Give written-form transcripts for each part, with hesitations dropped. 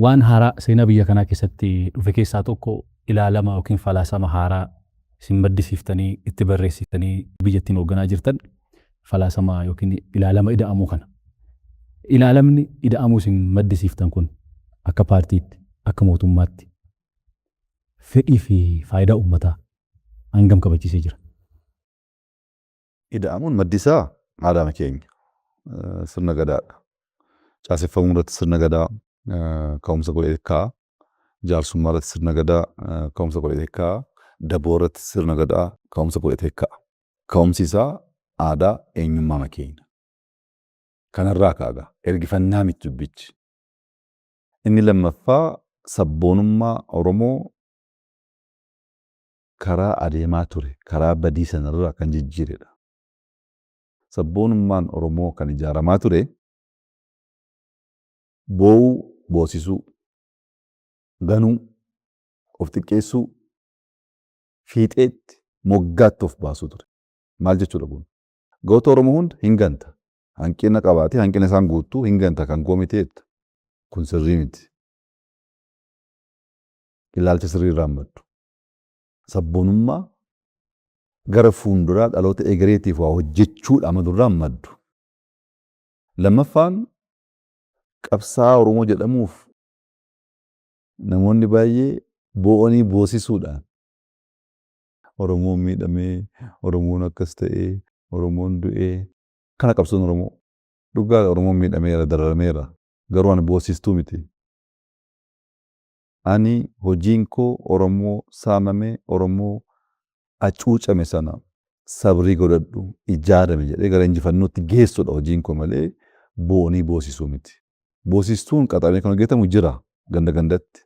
Waan haaraa seenaa biyya kanaa keessatti dhufe keessaa tokko ilaalama yookiin falaasama haaraa isin maddisiiftanii itti barreessitanii biyya ittiin hoogganaa jirtan falaasama yookiin ilaalama ida'amuu kana. Ilaalamni ida'amuu isin maddisiiftan kun akka paartiitti, akka mootummaatti fedhii fi faayidaa uummataa hangam kabachiisee jira? Ida'amuun maddi isaa aadaama keenya, sirna gadaadha. Caaseffamuu irratti sirna gadaa ka'umsa godhee kaa'a. Jaarsummaa irratti sirna gadaa ka'umsa godhatee kaa'a. Daboo irratti sirna gadaa ka'umsa godhatee kaa'a. Ka'umsi isaa aadaa eenyummaa keenya. Kanarraa ka'a egaa ergifannaa miti dubbichi. Inni lammaffaa sabboonummaa Oromoo karaa adeemaa ture, karaa badii sanarraa kan jijjiiredha. Sabboonummaan Oromoo kan ijaaramaa ture boo'uu, boosisuu, ganuu, of xiqqeessuu, fiixeetti, moggaatti of baasuu ture. Maal jechuudha kun? Goota Oromoo hunda hin ganta. Hanqina qabaatee hanqina isaan guuttuu hin ganta kan koo miti jetta. Kun sirrii miti. Ilaalcha sirrii irraa hin maddu. Sabboonummaa gara fuulduraa dhaloota egereetiif waa hojjechuudha amadurraa hin maddu. Lammaffaan, qabsaa'aa Oromoo jedhamuuf namoonni baay'ee boo'anii boosisuudhaan Oromoon miidhamee, Oromoon akkas ta'ee, Oromoon du'ee, kana qabsoon Oromoo. Dhugaadha, Oromoon miidhameera, dararameera. Garuu ani boosistuu miti. Ani hojiin koo Oromoo saamame, Oromoo hacuucame sana sabrii godhadhu, ijaarame jedhee gara injifannootti geessudha hojiin koo malee boo'anii boosisuu miti. Boosistuun qaxaramee kan hojjetamu jira ganda gandatti.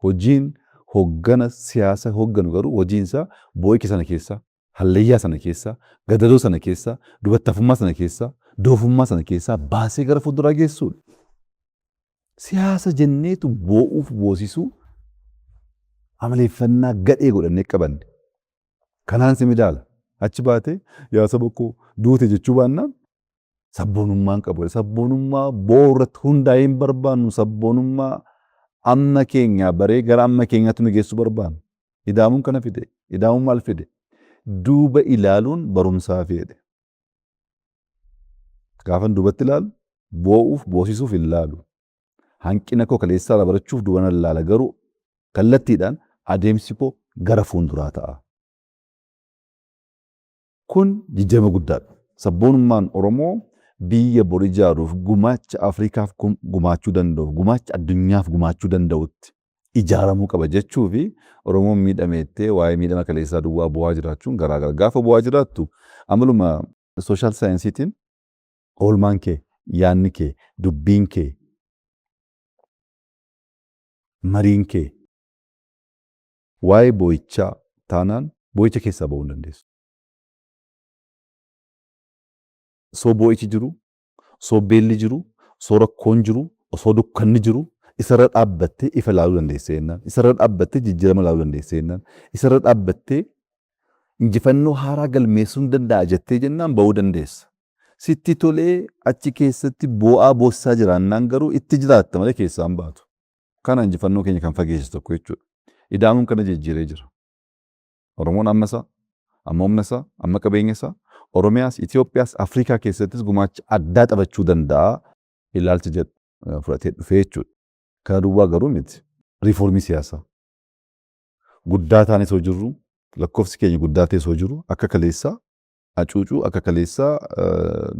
Hojiin hoggana siyaasa hogganu garuu hojiin isaa boo'icha sana keessa, hallayyaa sana keessa, gadadoo sana keessa, dubattafummaa sana keessa, doofummaa sana keessaa baasee gara fuulduraa geessuudha. Siyaasa jenneetu boo'uuf boosisuu amaleeffannaa gadhee godhannee qabanne. Kanaan si midaala. Achi baatee yaa saba koo duute jechuu baannaan sabboonummaan qabu. Sabboonummaa boo'uu irratti hundaa'ee hin barbaannu. Sabboonummaa amma keenyaa baree gara amma keenyaatti nu geessuu barbaannu. Ida'amuun kana fide. Ida'amuun maal fide? Duuba ilaaluun barumsaa fedhe. Gaafan duubatti ilaalu boo'uuf boosisuuf hin laalu. Hanqina koo kaleessaa irraa barachuuf duuba nan laala, garuu kallattiidhaan adeemsi koo gara fuulduraa ta'a. Kun jijjiirama guddaadha. Sabboonummaan Oromoo biyya bor ijaaruuf gumaacha Afrikaaf gumaachuu danda'uuf, gumaacha addunyaaf gumaachuu danda'utti ijaaramuu qaba jechuu fi Oromoon miidhame jettee waa'ee miidhama kaleessaa duwwaa boo'aa jiraachuun garaagara. Gaafa boo'aa jiraattu amaluma sooshaal saayinsiitiin oolmaan kee, yaadni kee, dubbiin kee, mariin kee waa'ee boo'ichaa taanaan boo'icha keessaa ba'uu hin dandeessu. Osoo boo'ichi jiru, osoo beelli jiru, osoo rakkoon jiru, osoo dukkanni jiru isarra dhaabbattee ifa ilaaluu dandeessa jennaan, isarra dhaabbattee jijjiirama ilaaluu dandeessa jennaan, isarra dhaabbattee injifannoo haaraa galmeessuu hin danda'a jettee jennaan ba'uu dandeessa. Sitti tolee achi keessatti boo'aa boossaa jiraannaan garuu itti jiraatta malee keessaa hin baatu. Kana injifannoo keenya kan fageesse tokko jechuudha. Ida'amuun kana jijjiiree jira. Oromoon amma isaa, amma humna isaa, amma qabeenya isaa, Oromiyaas, Itoophiyaas, Afrikaa keessattis gumaacha addaa taphachuu danda'a ilaalcha jedhu fudhatee dhufee jechuudha. Kana duwwaa garuu miti. Riifoormii siyaasaa. Guddaa taanee osoo jirru, lakkoofsi keenya guddaa ta'e osoo jiru, akka kaleessaa hacuucuu, akka kaleessaa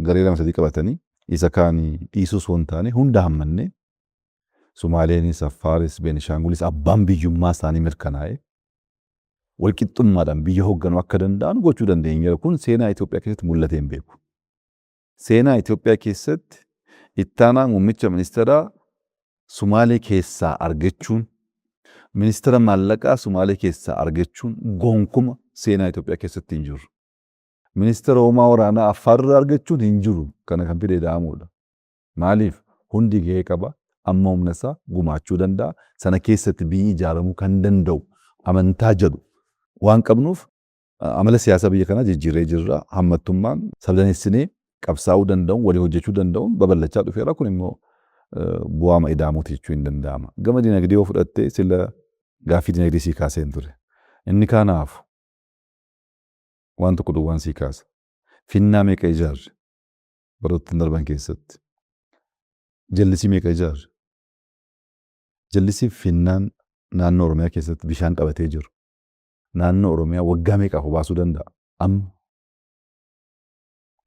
garee lama sadii qabatanii isa kaan dhiisuu osoo hin taane hunda hammannee Sumaaleenis, Affaaris, Beenishaangulis abbaan biyyummaa isaanii mirkanaa'e walqixxummaadhaan biyya hoogganuu akka danda'an gochuu dandeenyeera. Kun seenaa Itoophiyaa keessatti mul'atee hin beeku. Seenaa Itoophiyaa keessatti ittaanaa muummicha ministeeraa Sumaalee keessaa argachuun, ministeera maallaqaa Sumaalee keessaa argachuun gonkuma seenaa Itoophiyaa keessatti hin jiru. Ministeera hoomaa waraanaa Affaar irraa argachuun hin jiru. Kana kan fide ida'amuudha. Maaliif? Hundi gahee qaba, amma humna isaa gumaachuu danda'a, sana keessatti biyyi ijaaramuu kan danda'u amantaa jedhu waan qabnuuf amala siyaasaa biyya kanaa jijjiirree jirra. Hammattummaan sabdaneessinee qabsaa'uu danda'uun, walii hojjechuu danda'uun babal'achaa dhufeera. Kun immoo Bu'aama ida'amuuti jechuu hin danda'ama. Gama dinagdee yoo fudhatte, sila gaaffii dinagdee sii kaasee hin ture. Inni kaanaafu waan tokko duwwaan sii kaasa. Finnaa meeqa ijaarre baroottan darban keessatti? Jallisii meeqa ijaarre? Jallisii finnaan naannoo Oromiyaa keessatti bishaan qabatee jiru. Naannoo Oromiyaa waggaa meeqaaf obaasuu danda'a? Amma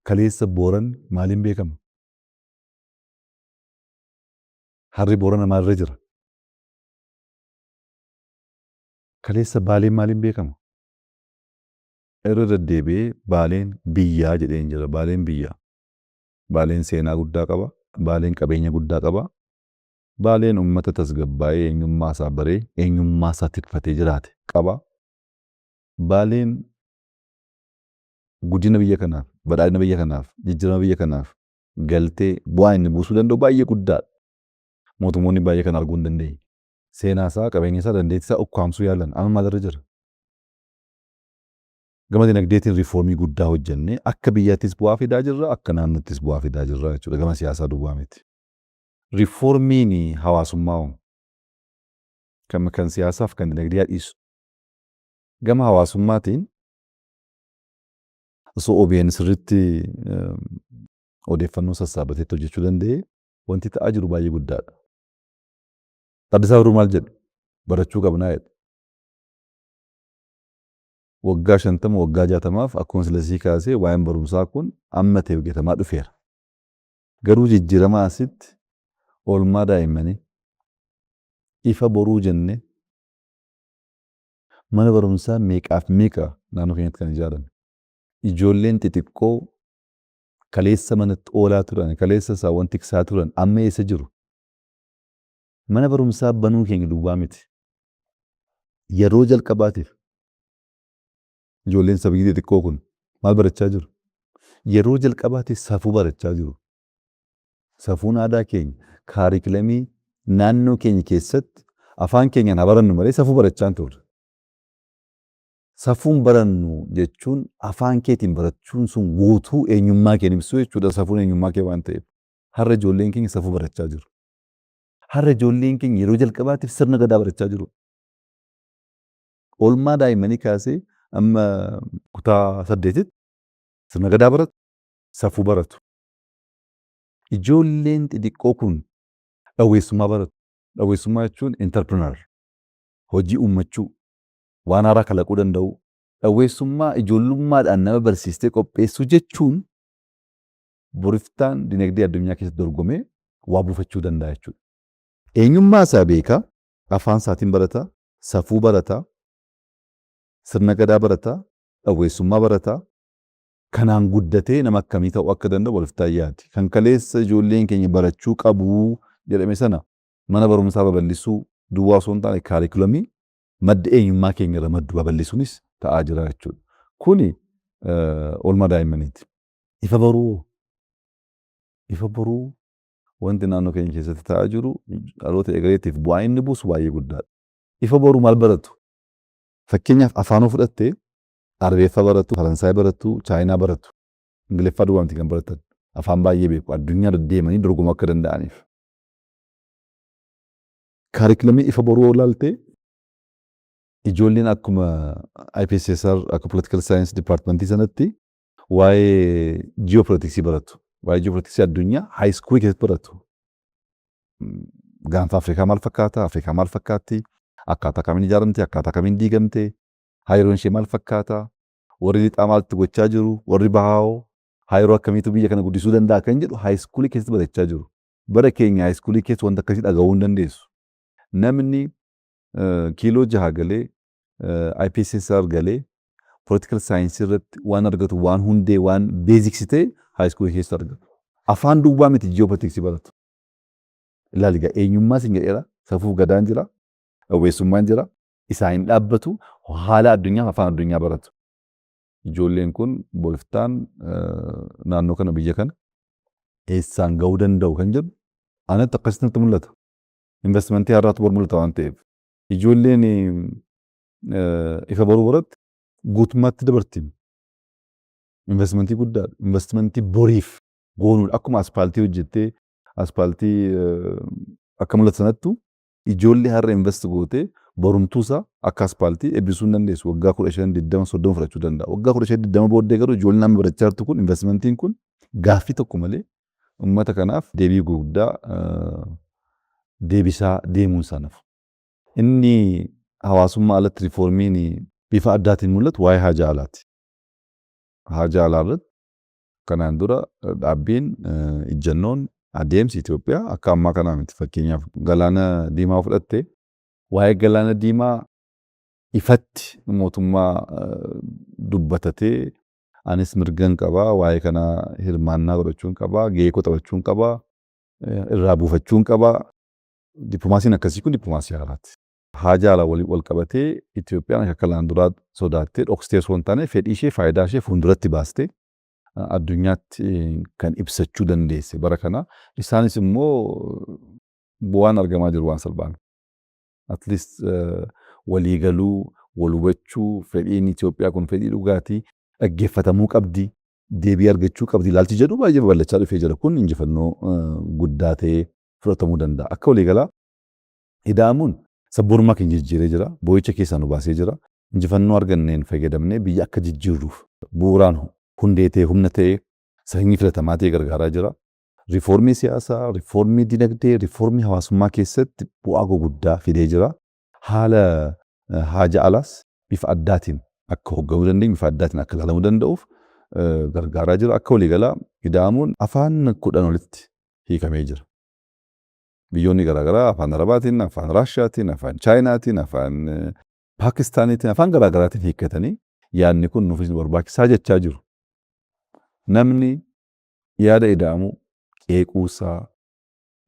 kaleessa Booran maaliin beekama? Harri Boorana maalirra jira? Kaleessa Baaleen maaliin beekama? Irra deddeebi'ee Baaleen biyyaa jedheen jira. Baaleen biyya. Baaleen seenaa guddaa qaba. Baaleen qabeenya guddaa qaba. Baaleen uummata tasgabbaa'ee, eenyummaa isaa baree, eenyummaa isaa tikfatee jiraate qaba. Baaleen guddina biyya kanaaf, badhaadhina biyya kanaaf, jijjiirama biyya kanaaf galtee bu'aa inni buusuu danda'u baay'ee guddaadha. Mootummoonni baay'ee kana arguu hin dandeenye. Seenaa isaa, qabeenya isaa, dandeettii isaa ukkaamsuu yaalan. Amma maalirra jira? Gama dinagdeetiin riifoormii guddaa hojjennee akka biyyaattis bu'aa fidaa jirra, akka naannoottis bu'aa fidaa jirra jechuudha. Gama siyaasaa duwwaa miti. Riifoormiin hawaasummaa hoo? Kan siyaasaaf kan dinagdee dhiisu. Gama hawaasummaatiin osoo OBN sirriitti odeeffannoo sassaabateetti hojjechuu danda'e, wanti ta'aa jiru baay'ee guddaadha. Taaddasaa Birruu maal jedhe? Barachuu qabnaa jedhe. Waggaa 50, waggaa 60f akkuma sila sii kaasee waa'een barumsaa kun amma ta'e hojjetamaa dhufeera. Garuu jijjiirama asitti oolmaa daa'immanii, Ifa Boruu jennee mana barumsaa meeqaaf meeqa naannoo keenyatti kan ijaarame. Ijoolleen xixiqqoo kaleessa manatti oolaa turan, kaleessa saawwan tiksaa turan amma eessa jiru? Mana barumsaa banuu keenya duwwaa miti. Yeroo jalqabaatiif ijoolleen sabiyyii xixiqqoo kun maal barachaa jiru? Yeroo jalqabaatiif safuu barachaa jiru. Safuun aadaa keenya kaarikilamii naannoo keenya keessatti afaan keenyaan haa barannu malee safuu barachaa hin turre. Safuun barannu jechuun afaan keetiin barachuun sun guutuu eenyummaa kee ibsuu jechuudha, safuun eenyummaa kee waan ta'eef. Har'a ijoolleen keenya safuu barachaa jiru. Har'a ijoolleen keenya yeroo jalqabaatiif sirna gadaa barachaa jiru. Oolmaa daa'immanii kaasee amma kutaa 8tti sirna gadaa baratu, safuu baratu. Ijoolleen xixiqqoo kun dhawweessummaa baratu. Dhawweessummaa jechuun entrepreneur, hojii uummachuu, waan haaraa kalaquu danda'uu. Dhawweessummaa ijoollummaadhaan nama barsiistee qopheessuu jechuun boriftaan dinagdee addunyaa keessatti dorgomee waa buufachuu danda'a jechuudha. Eenyummaa isaa beeka, afaan isaatiin barata, safuu barata, sirna gadaa barata, dhawweessummaa barata. Kanaan guddatee nama akkamii ta'uu akka danda'u boriftaan yaadi. Kan kaleessa ijoolleen keenya barachuu qabu jedhame sana mana barumsaa babal'isuu duwwaa osoo hin taane kaarikulamii madda eenyummaa keenya irra maddu babal'isuunis ta'aa jira jechuudha. Kuni oolmaa daa'immaniiti. Ifa Boruu. Ifa Boruu wanti naannoo keenya keessatti ta'aa jiru dhaloota egereetiif bu'aa inni buusu baay'ee guddaadha. Ifa Boruu maal baratu? Fakkeenyaaf afaanoo fudhattee Arabeeffaa baratu, Faransaay baratu, Chaayinaa baratu. Ingiliffaa duwwaa miti kan baratan. Afaan baay'ee beeku. Addunyaa deemanii dorgomuu akka danda'aniif. Kaarikulamii Ifa Boruu yoo ilaalte, ijoolleen akkuma IPSSR, akka Political Science Departmentii sanatti waa'ee ji'opolitiksii baratu. Waa'ee ji'opolitiksii addunyaa high school keessatti baratu. Gaanfa Afrikaa maal fakkaata? Afrikaa maal fakkaatti? Akkaataa kamiin ijaaramte? Akkaataa kamiin diigamte? Hariiroon ishee maal fakkaata? Warri lixaa maaltu gochaa jiru? Warri bahaa hoo? Hariiroo akkamiitu biyya kana guddisuu danda'a kan jedhu high school keessatti barachaa jiru. Bara keenya high school keessa wanta akkasii dhaga'uu hin dandeessu. Namni kiiloo 6 galee, IPSSR galee, political science irratti waan argatu, waan hundee, waan basics ta'e high school keessa argatu. Afaan duwwaa miti, ji'opolitiksii baratu. Ilaali egaa, eenyummaa sin jedheera, safuuf gadaan jira, dhawweessummaan jira, isaan hin dhaabbatu, haala addunyaa, afaan addunyaa baratu. Ijoolleen kun boriftaan naannoo kana, biyya kana eessaan gahuu danda'u kan jedhu anatti akkasitti natti mul'ata. Investimentii har'aatu bor mul'ata waan ta'eef. Ijoolleen Ifa Boruu baratti guutummaatti dabarti. Investimentii guddaadha. Investimentii boriif goonuudha. Akkuma aspaaltii hojjettee Aspaaltii akka mul'atu sanattu ijoollee har'a invest gootee borumtuusaa akka aspaaltii eebbisuu hin dandeessu. Waggaa 15, 20, 30 fudhachuu danda'a. Waggaa 15, 20 booddee garuu ijoolleen amma barachaa jirtu kun, investmentiin kun gaaffii tokko malee uummata kanaaf deebii guddaa deebisaa deemuun isaa nafu. Inni hawaasummaa alatti riifoormiin bifa addaatiin mul'atu waa'ee haajaa alaati. Haajaa alaa irratti kanaan dura dhaabbiin, ijjannoon, adeemsi Itoophiyaa akka ammaa kanaa miti. Fakkeenyaaf, Galaana Diimaa fudhatte, waa'ee Galaana Diimaa ifatti mootummaa dubbatatee, anis mirgan qabaa, waa'ee kanaa hirmaannaa godhachuun qabaa, gahee koo taphachuun qabaa, irraa buufachuun qabaa. Dippilmaasiin akkasii kun dippilmaasii haaraati. Haajaa alaa waliin wal qabatee Itoophiyaan akka kanaan duraa sodaattee dhoksitee osoo hin taane, fedhii ishee, faayidaa ishee fuulduratti baastee addunyaatti kan ibsachuu dandeesse bara kana. Isaanis immoo bu'aan argamaa jiru waan salphaa miti. At least waliigaluu, wal hubachuu, fedhiin Itoophiyaa kun fedhii dhugaatii, dhaggeeffatamuu qabdi, deebii argachuu qabdi ilaalchi jedhu baay'ee babal'achaa dhufee jira. Kun injifannoo guddaa ta'ee fudhatamuu danda'a. Akka waliigalaa ida'amuun sabboonummaa keenya jijjiiree jira. Boo'icha keessaa nu baasee jira. Injifannoo arganneen fayyadamnee biyya akka jijjiirruuf bu'uuraan hundee ta'ee, humna ta'ee, sanyii filatamaa ta'ee gargaaraa jira. Riifoormii siyaasaa, riifoormii dinagdee, riifoormii hawaasummaa keessatti bu'aa guguddaa fidee jira. Haala haja alaas bifa addaatiin akka hoogganuu dandeenyu, bifa addaatiin akka ilaalamuu danda'uuf gargaaraa jira. Akka waliigalaa ida'amuun afaan 10 olitti hiikamee jira. Biyyoonni garaagaraa afaan Arabaatiin, afaan Raashiyaatiin, afaan Chaayinaatiin, afaan Paakistaaniitiin, afaan garaagaraatiin hiikkatanii yaadni kun nuufis nu barbaachisaa jechaa jiru. Namni yaada ida'amuu qeequusaa,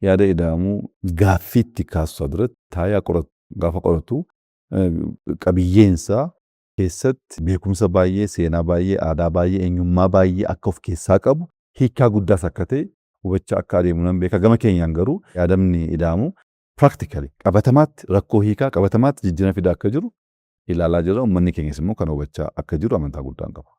yaada ida'amuu gaaffiitti kaasuusaa duratti taayaa qoratu. Gaafa qoratu qabiyyeensaa keessatti beekumsa baay'ee, seenaa baay'ee, aadaa baay'ee, eenyummaa baay'ee akka of keessaa qabu, hiikkaa guddaas akka ta'e hubachaa akka adeemu nan beeka. Gama keenyaan garuu yaadamni ida'amuu practically, qabatamaatti rakkoo hiikaa, qabatamaatti jijjiirama fidaa akka jiru ilaalaa jirra. Uummanni keenyas immoo kana hubachaa akka jiru amantaa guddaan qaba.